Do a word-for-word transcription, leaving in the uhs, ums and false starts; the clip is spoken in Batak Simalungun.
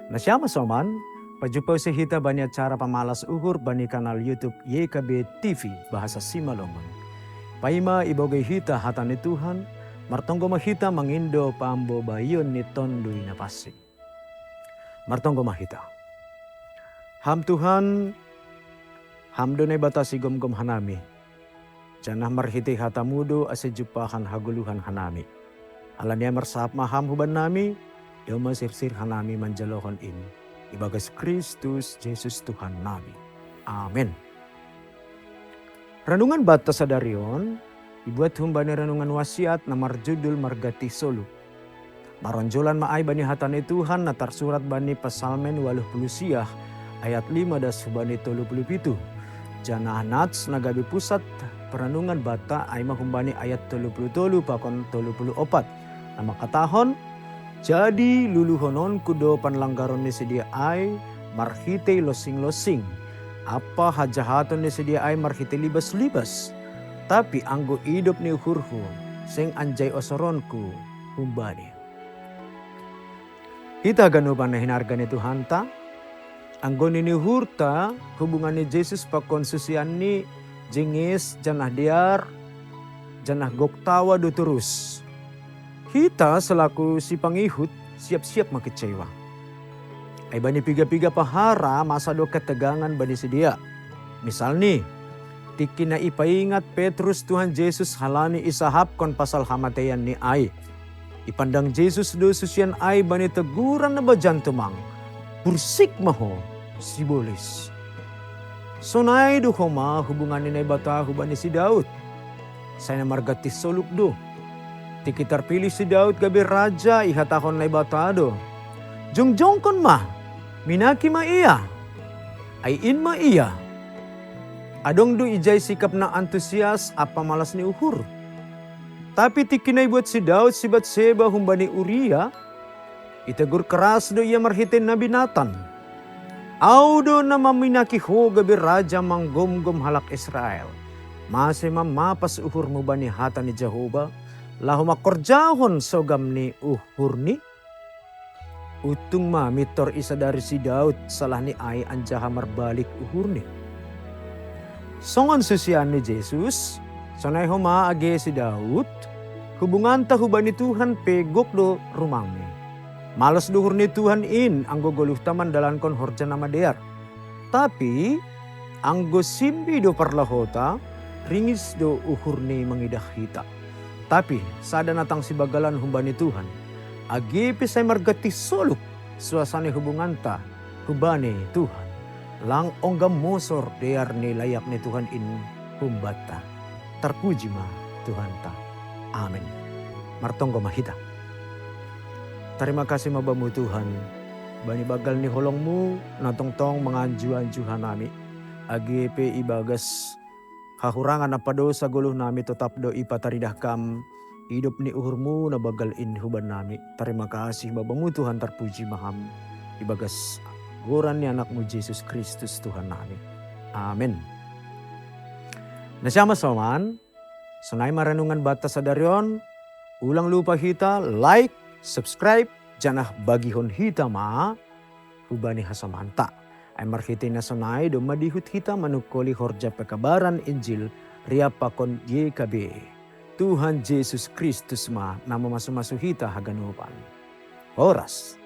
Na siama soman, pajumpa usi hita bani acara pamalas uhur bani kanal YouTube Y K B T V bahasa Simalungun. Paima ibogei hita hata ni Tuhan, martonggo ma hita mangindo pambobaion ni Tonduy Napansing. Martonggo ma hita. Ham Tuhan, Ham do Naibata sigomgom hanami, janah marhitei hatamu do ase jumpahan hagoluhan hanami. Alani ai marsahap ma Ham hubannami, domma sirsir hanami manjalohon in, ibagas Kristus Jesus Tuhannami. Amen. Renungan banta sadari on ibuat humbani renungan wasiat na marjudul Margantih Solup. Maronjolan ma ai bani hata ni Tuhan na tarsurat bani Psalmen waluh puluh siah ayat lima das hubani tolu puluh pitu. Janah nats na gabe pusat perenungan banta ai ma humbani ayat tolu puluh tolu pakon tolu puluh opat, na mangkatahon, jadi luluhononku do panlanggaron ni sidea ai marhitei losing-losing, ampa hajahaton ni sidea ai marhitei libas-libas. Tapi anggo idop ni uhurhu, seng anjai osoronku humbani. Hita ganupan na hinarga ni Tuhanta, anggo nini uhurta hubungan ni Jesus pakon susianni jenges janah dear, janah gok tawa do torus. Hita selaku sipangihut siap-siap ma kecewa. Ai bani piga-piga pahara masa do ketegangan bani sidea. Misalni, tingki na ipaingat Petrus Tuhan Jesus halani isahapkon pasal hamateianni ai. Ipandang Jesus do susian ai bani teguran na bajan tumang, "Bursik ma ho, sibolis." Sonai do homa hubungan ni Naibata hubani si Daud. Sai na margantih solup do. Tingki tarpilih si Daud gabe raja, ihatahon Naibata do, "Jongjongkon ma, minaki ma ia. Ai in ma ia." Adong do ijai sikap na antusias ampa malas ni uhur. Tapi tingki na ibuat si Daud si Batseba humbani Uria, itegur keras do ia marhitei Nabi Natan, "Ahu do na maminaki ho gabe raja manggomgom halak Israel. Mase ma mapas uhurmu bani hata ni Jahowa, laho mangkorjahon sogam ni uhurni?" Untung ma mintor isadari si Daud salahni ai anjaha marbalik uhurni. Songon susian ni Jesus, sonai homa age si Daud, hubunganta hubani Tuhan pe gok do rumangni. Malas do uhur ni Tuhan in anggo goluhta mandalankon horja na madear. Tapi anggo simbi do parlahota, ringis do uhurni mangidah hita. Tapi sada na tang sibagalan humbani Tuhan, age pe sai margantih solup suasana hubunganta hubani Tuhan, lang ongga mosor dear ni layak ni Tuhan in humbanta. Tarpuji ma Tuhanta. Amen. Martonggo ma hita. Tarima kasih ma Bamu Tuhan, bani banggal ni holongMu na tongtong manganju-anju hanami, age pe ibagas hahurangan ampa dosa goluhnami totap do ipataridah Kam idop ni uhurMu na banggal in hubannami. Tarima kasih ma Bamu Tuhan, tarpuji ma Ham ibagas goran ni AnakMu Jesus Kristus Tuhannami. Amen. Na siama soman, sonai ma renungan banta sadari on, ulang lupa hita like, subscribe, janah bagihon hita ma hubani hasomanta. Ai marhitei na sonai domma diihut hita manungkoli horja pekabaran Injil riap pakon Y K B. Tuhan Jesus Kristus ma na mamasu-masu hita haganupan. Horas.